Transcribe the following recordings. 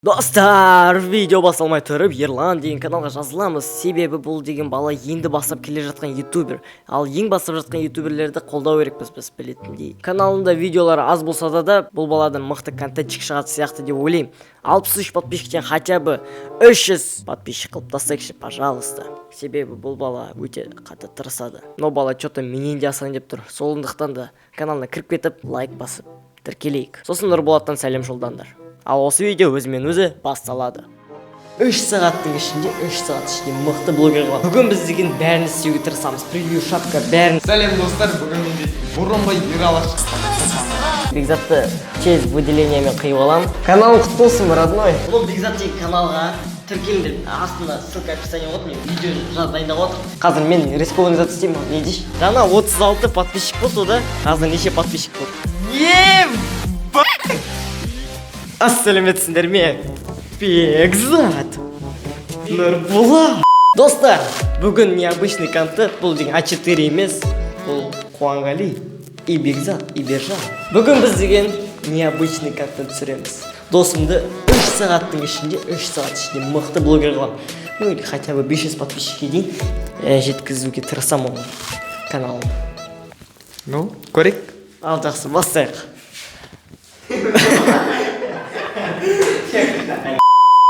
Достар, видео басталмай тұрып, Ерлан деген каналға жазыламыз. Себебі бұл деген бала енді бастап келе жатқан ютубер. Ал ең бастап жатқан ютуберлерді қолдау керекпіз, біз білетіндей. Каналында видеолары аз болса да, бұл баладан мықты контентчик шығады сияқты деп ойлаймын. 63 подписчиктен хотя бы 300 подписчик қылып тастайықшы, пожалуйста. Себебі бұл бала өте қатты тырысады. Но бала что-то менен де асайын деп тұр. Сондықтан да каналына кіріп кетіп, лайк басып, тіркелейік. Сосын Нұрболаттан сәлем жолдаңдар. Ал осы видео өзімен өзі басталады. 3 сағаттың ішінде, 3 сағат ішінде мықты блогер қыламын. Бүгін біз деген бәрін істеуге тырысамыз. Превью, шапка, бәрін. Сәлем, достар, бүгін менде бұрынғы Ералаш. Бекзатты тез выделениемен қиып аламын. Каналың құтты болсын, родной. Бұл Бекзат деген каналға тіркеліңдер. Астында ссылка, описание болады, мен видео жазып дайындап отырмын. Қазір мен рискованный зат істеймін, не дейші? Жаңа 36 подписчик болды да, қазір неше подписчик болды? Ассалаумағалейкум ме? Бекзат Нұрболат. Достар, бүгін необычный контент, бұл деген А4 емес, бұл Қуанғали и Бекзат и Бержан. Бүгін біз деген необычный контент түсіреміз. Досымды 3 сағаттың ішінде, 3 сағат ішінде мықты блогер қыламын. Ну или хотя бы 500 подписчикке дейін жеткізуге тырысамын оның каналын. Ну, көрейік. Ал жақсы, бастайық.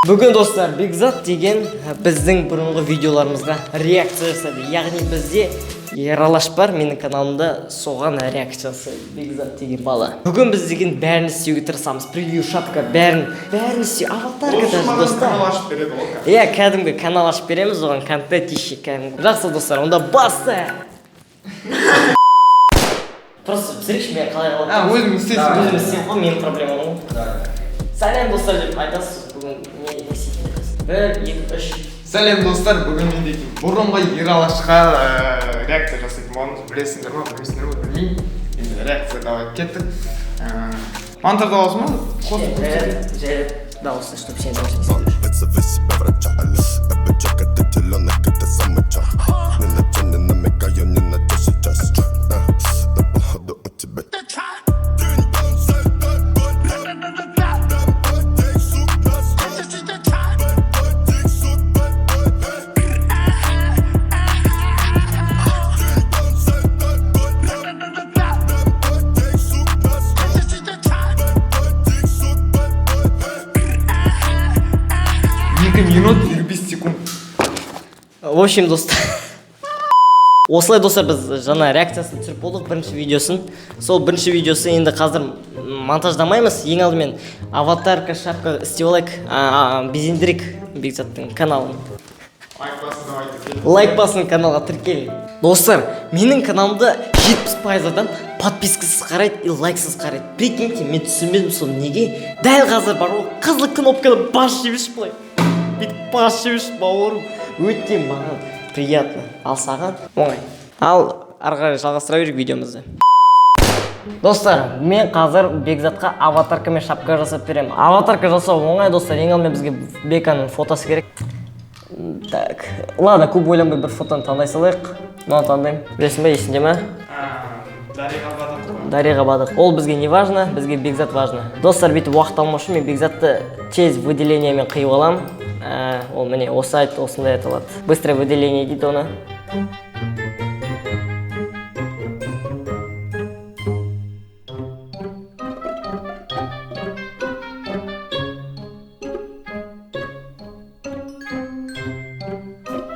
Бүгін, достар, Бекзат деген біздің бұрынғы видеоларымызға реакция жасады. Яғни бізде Ералаш бар менің каналымда, соған реакция жасайды Бекзат деген бала. Бүгін біз деген бәрін істеуге тырысамыз. Превью, шапка, бәрін, бәрін істеу, аватарка даже, достар. Канал ашып береді ғой. Иә, кәдімгі канал ашып береміз оған, контент ищи кәдімгі. Жақсы, достар, онда бастайық. Просто түсірейікші, мен қалай қалады? А, өзің істейсің. Өзім істеймін ғой, менің проблемам ғой. Сәлем, достар, деп айтасыз, бүгін не істейтін айтасыз. Бір, екі, үш. Сәлем, достар, бүгін мен дейтін бұрынғы Ералашқа реакция жасайтын боламыз. Білесіңдер ма, білмейсіңдер ма, білмеймін. Енді реакция, давай, кеттік. Монтажда аласың ба? Қосып. Жайлап, дауысты, чтобы сен дауыс естіліп. Вызови себе врача. Эпичок, это теленок, это самый чок. Ни на чем не намекаю, ни на то сейчас. Но походу у тебя. 2 минут 55 секунд. В общем, достар, осылай, достар, біз жаңа реакциясын түсіріп болдық, бірінші видеосын. Сол бірінші видеосы енді қазір монтаждамаймыз. Ең алдымен аватарка, шапка істеп алайық, безендірейік Бекзаттың каналын. Лайк басын, давайте, кеттік. Лайк басын, каналға тіркелін. Достар, менің каналымда 70% адам подпискасыз қарайды и лайксыз қарайды. Прикиньте, мен түсінбедім сол неге. Дәл қазір бар ғой, қызыл кнопканы басып жіберші, былай бүйтіп басып жіберші, бауырым. Өте маған приятно, ал саған оңай. Ал ары қарай жалғастыра берейік видеомызды. Достар, мен қазір Бекзатқа аватарка мен шапка жасап беремін. Аватарка жасау оңай, достар. Ең алдымен бізге Беканың фотосы керек. Так, ладно, көп ойланбай бір фотоны таңдай салайық. Мынаны таңдаймын. Білесің ба, есіңде ма? Дариға Бадық қой. Дариға Бадық. Ол бізге не важно, бізге Бекзат важно. Достар, бүйтіп уақыт алмау үшін мен Бекзатты тез выделениемен қиып аламын. Ол міне осы айт, осындай аталады. Быстрое выделение дейді оны.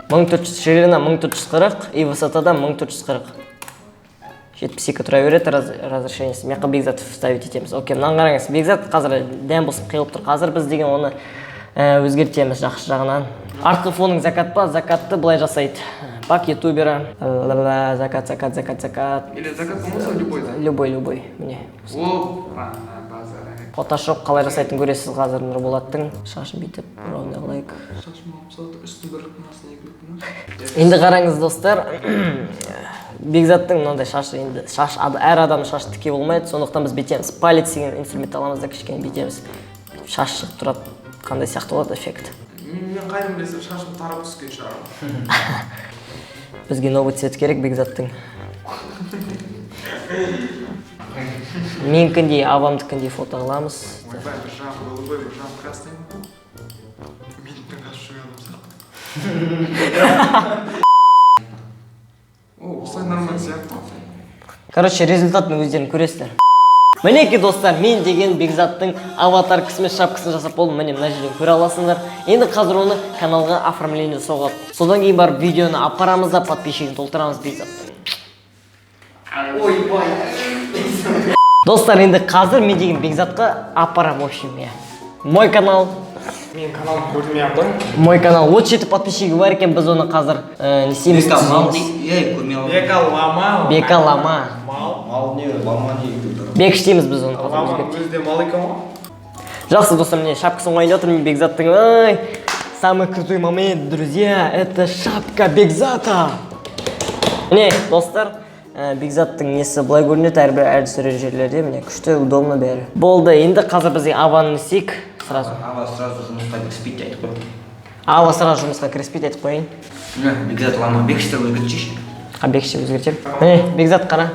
1400, ширина 1440 и высотада 1440. 72 тұра береді разрешениесі. Мына жаққа Бекзат вставить етеміз. Окей, мынаны қараңыз. Бекзат қазір дәм болсын қиылып тұр. Қазір біз деген оны өзгертеміз жақсы жағынан. Артқы фоның закат па? Закатты былай жасайды. Бак ютубера. Ла-ла-ла, закат, закат, закат, закат. Или закат болмаса, любой закат. Любой, любой. Міне. Опа, базар. Фотошоп қалай жасайтынын көресіз қазір Нұрболаттың. Шашын бүйтіп ровно қылайық. Шашым алып тастады, үстін бір астын екі бүктім. Енді қараңыз, достар, Бекзаттың мынандай шашы, енді шаш, әр адамның шашы тіке болмайды, сондықтан біз бүйтеміз. Палец деген инструмент аламыз да, кішкене бүйтеміз. Шаш шығып тұрады, қандай сияқты болады эффект. Мен қайдан білесің, шашым тарап түскен шығар. Бізге новый цвет керек Бекзаттың. Менікіндей, авамдікіндей фото қыламыз. Ойбай, бір жағым голубой, бір жағым красный. Менің қасып жүрген адам сияқты. О, осылай нормально сияқты. Короче, результатын өздерің көресіздер. Мінекей, достар, мен деген Бекзаттың аватаркасы мен шапкасын жасап болдым. Міне, мына жерден көре аласыңдар. Енді қазір оны каналға оформление соғып, содан кейін барып видеоны апарамыз да, подписчигін толтырамыз Бекзаттың. Ойбай. Достар, енді қазір мен деген Бекзатқа апарам, в общем, иә, мой канал. Менің каналым көрінмей ақ қой. Мой канал, 37 подписчигі бар екен. Біз оны қазір не істейміз? Бека мал. Түзейміз. Ей, көрмей алдым. Бека лама. Бека лама. Мал. Мал не, лама не екеуі. Бекіш дейміз біз оны қазір. Ламаның Өзгерт. өзі де мал екен ғой. Жақсы, достар, міне, шапкасын қояйын деп жатырмын Бекзаттың. Ай, самый крутой момент, друзья, это шапка Бекзата. Міне, достар, Бекзаттың несі былай көрінеді әрбір әр түсірер жерлерде. Міне, күшті, удобно бәрі болды. Енді қазір бізге аваны істейік сразу. Ава сразу жұмысқа кіріспейді, айтып қой. Ава сразу жұмысқа кіріспейді, айтып қояйын. Міне, Бекзат лама, Бекіштер өзгертшейші. А, Бекіш деп өзгертемін. Міне, Бекзат, қара,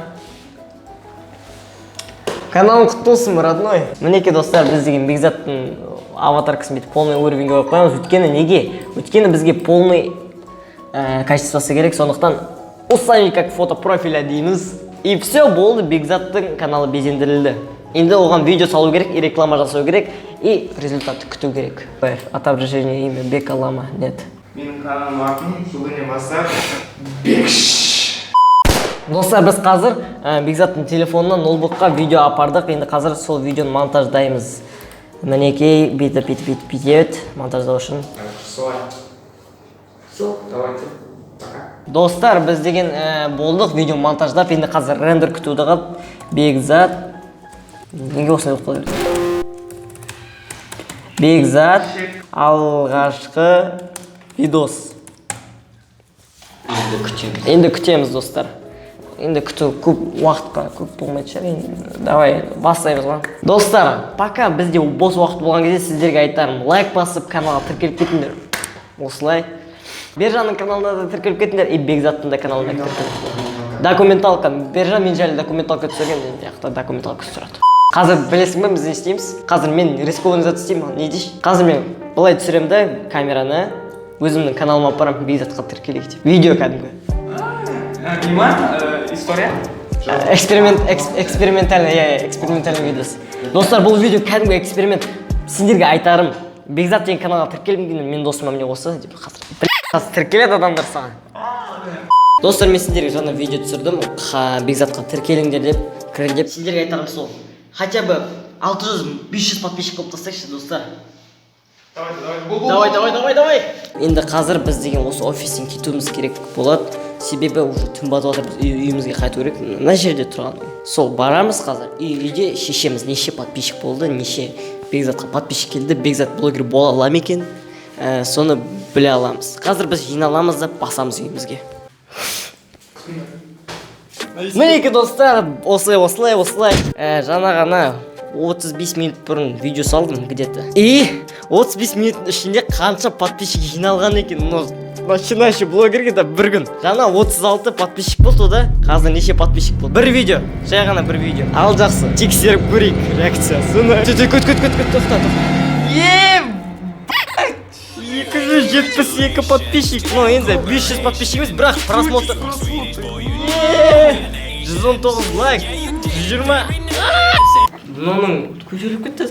каналың құтты болсын, родной. Мінекей, достар, біз деген Бекзаттың аватаркасын бүйтіп полный уровеньге қойып қоямыз. Өйткені неге? Өйткені бізге полный качествосы керек. Сондықтан установить как фото профиля дейміз, и все, болды. Бекзаттың каналы безендірілді. Енді оған видео салу керек и реклама жасау керек, и результатты күту керек. Отображение имя Бека Лама нет. Менің каналымның атын бүгіннен бастап Бекіш. Достар, біз қазір Бекзаттың телефонынан ноутбукқа видео апардық. Енді қазір сол видеоны монтаждаймыз. Мінекей, бүйтіп, бүйтіп, бүйтіп, бүйтеді монтаждау үшін. Солай. Все, давайте. Пока. Достар, біз деген болдық видео монтаждап. Енді қазір рендер күтуді қалып. Бекзат неге осылай болып қала берді? Бекзат алғашқы видос. Енді күтеміз. Енді күтеміз, достар. Енді күту көп уақытқа көп болмайтын шығар. Енді давай бастаймыз ғой, достар. Пока бізде бос уақыт болған кезде сіздерге айтарым: лайк басып, каналға тіркеліп кетіңдер. Осылай Бержанның каналына да тіркеліп кетіңдер и Бекзаттың да каналына тіркеліп. Документалка, Бержан мен жайлы документалка түсірген. Енді жақта документалка түсіреді. Қазір білесің ба, біз не істейміз? Қазір мен рискованный зат істеймін. Не дейші? Қазір мен былай түсіремін да камераны, өзімнің каналыма апарамын, «Бекзатқа тіркелейік» деп видео кәдімгі. Не ма? История? Эксперимент, экспериментальный, иә, экспериментальный видеосы. Достар, бұл видео кәдімгі эксперимент. Сендерге айтарым: Бекзат деген каналға тіркелмеген менің досым, міне, осы деп қазір, бля, қазір тіркеледі адамдар саған. Достар, мен сендерге жаңа видео түсірдім, Бекзатқа тіркеліңдер деп, кірін деп. Сендерге айтарым сол: хотя бы 600-500 подписчик қылып тастайықшы, достар. Давай, давай. Бол, бол. Давай, давай, давай, давай. Енді қазір біз деген осы офистен кетуіміз керек болады, себебі уже түн батып жатыр. Біз үйімізге қайту керек. Мына жерде тұрған үй. Сол барамыз қазір и үйде шешеміз, неше подписчик болды, неше Бекзатқа подписчик келді, Бекзат блогер бола ала ма екен, соны біле аламыз. Қазір біз жиналамыз да, басамыз үйімізге. Мінекей, достар, осылай, осылай, осылай. Жаңа ғана 35 минут бұрын видео салдым где то, и 35 минуттың ішінде қанша подписчик жиналған екен мынау начинающий блогерге да? Бір күн жаңа 36 подписчик болды да, қазір неше подписчик болды? Бір видео, жай ғана бір видео. Ал жақсы, тексеріп көрейік реакциясын. Күт, күт, күт, күт, күт, тоқта, тоқта. Е, 272 подписчик. Ну, енді 500 подписчик емес, бірақ просмотр 119, лайк 120. Мынаның көтеріліп кетті.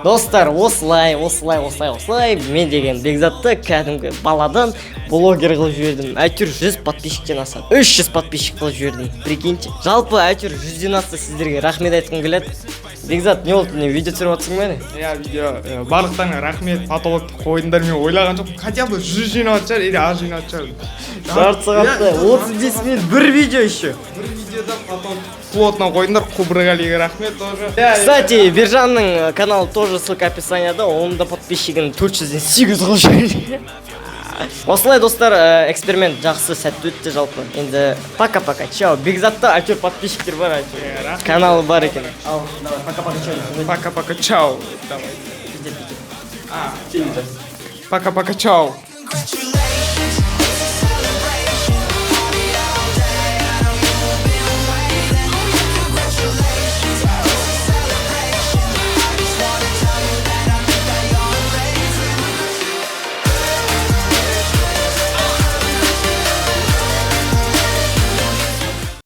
Достар, осылай, осылай, осылай, осылай мен деген Бекзатты кәдімгі баладан блогер қылып жібердім. Әйтеуір 100 подписчиктен асады, 300 подписчик қылып жібердім, прикиньте. Жалпы, әйтеуір 100-ден асты. Сіздерге рахмет айтқым келеді. Бекзат, не болды, не видео түсіріп жатрсың ба, не? Иә, видео. Барлықтарыңа рахмет, потолокты қойдыңдар. Мен ойлаған жоқпын, хотя бы 100 жиналатын шығар или аз жиналатын шығар. Жарты сағатта 35 минут, бір видео еще. Бір видеода потолок плотно қойдыңдар. Кубрыгалиге рахмет тоже. Иә. Кстати, Бержанның каналы тоже ссылка описанияда, оның да подписчигін 400-ден 800 қылып жіберді. Осылай, достар, эксперимент жақсы, сәтті өтті жалпы. Енді пока пока, чао. Бекзатта әйтеуір подписчиктер бар, әйтеуір. Рахмет. Каналы бар екен. Ал, давай, пока пока, чао. Пока пока, чао. Давай. Пока пока, чао. Congratulations.